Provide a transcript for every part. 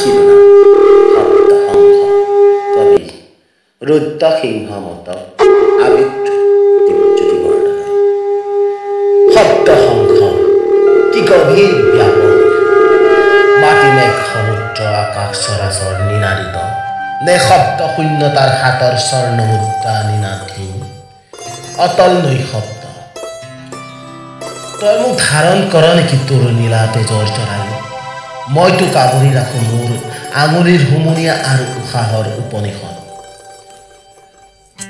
শিৰোনাম শব্দশংখ। কবি ৰুদ্ৰসিংহ মতক, আবৃত্তি দীপজ্যোতি বৰদলৈ। শব্দশংখ কি গভীৰ ব্যাপক, মাটি মেঘ সমুদ্ৰ আকাশ চৰাচৰ নিনাদিত নে শব্দ শূন্যতাৰ হাতৰ স্বৰ্ণ মুদ্ৰা নিনাদহীন অতল নৈশব্দ। তই মোক ধাৰণ কৰ নেকি তোৰ নীলা তেজৰ জৰায়ু? মই তোক আৱৰি ৰাখোঁ মোৰ আঙুলিৰ হুমুনিয়া আৰু উশাহৰ উপনিষদ।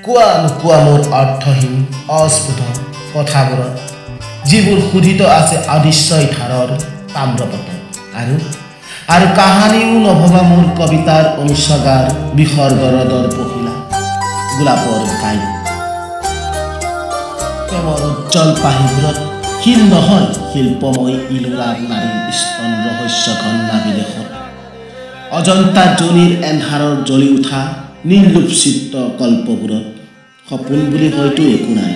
কোৱা নোকোৱা মোৰ অৰ্থহীন অস্ফুট কথাবোৰত, যিবোৰ শোধিত আছে অদৃশ্যই ধাৰৰ তাম্ৰপটত, আৰু আৰু কাহানিও নভবা মোৰ কবিতাৰ অনুসৰ্গাৰ বিসৰ্গ ৰদৰ পখিলা গোলাপৰ কাঁইট। প্ৰেমৰ উজ্জ্বল পাহিবোৰত শিল নহয় শিল্পময় ইলোৰাৰ নাৰীৰ স্তন ৰহস্যঘন নাবিলেখত, অজন্তা জনীৰ এন্ধাৰৰ জ্বলি উঠা নিৰ্লোপচিত কল্পবোৰত সপোন বুলি হয়তো একো নাই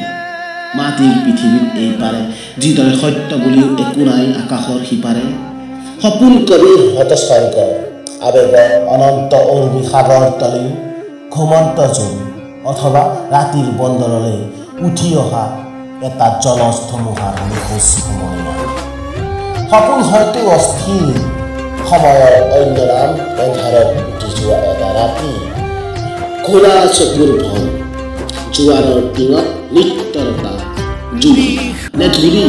মাটিৰ পৃথিৱীৰ এই পাৰে, যিদৰে সত্য বুলিও একো নাই আকাশৰ সিপাৰে। সপোন কবিৰ হতস্বৰ্গ আৱেগৰ অনন্ত উৰ্বী সাগৰ তলিৰ ঘুমন্ত জোন, অথবা ৰাতিৰ বন্দৰলৈ উঠি অহা এটা জলজ ধুমুহাৰ নিখোজ হুমুনিয়া। সপোন হয়তো অস্থিৰ সময়ৰ অন্য নাম, এন্ধাৰত উঠি যোৱা এটা ৰাতি, ঘোঁৰা চকুৰ ভন, জোৱাৰৰ টিঙত নৃত্যৰতা জুই নে ধূলি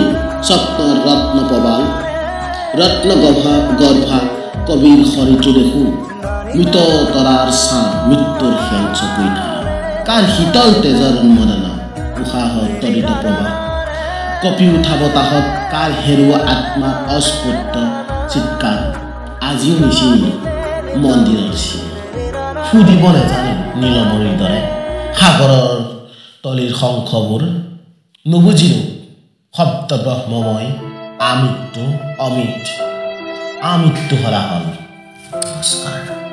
স্বপ্নৰ ৰত্ন প্ৰবাল, ৰত্ন গৰ্ভা কবিৰ শৰীৰটো দেখোঁ মৃত তৰাৰ ছাঁ মৃত্যুৰ খেল চকুই ধাৰা, কাৰ শীতল তেজৰ উন্মাদনা উশাহৰ তৰিত প্ৰবাহ, কঁপি উঠা বতাহত কাৰ হেৰুৱা আত্মাৰ অস্ফুট চিৎকাৰ। আজিও নিচিনিলো মন্দিৰৰ চিৰি, সুধিব নাজানিলো নীলমণিৰ দৰে সাগৰৰ তলিৰ শংখবোৰ, নুবুজিলো শব্দ ব্ৰহ্মময় আমৃত্যু অমিত আমৃত্যু হৰা হ'ল। নমস্কাৰ।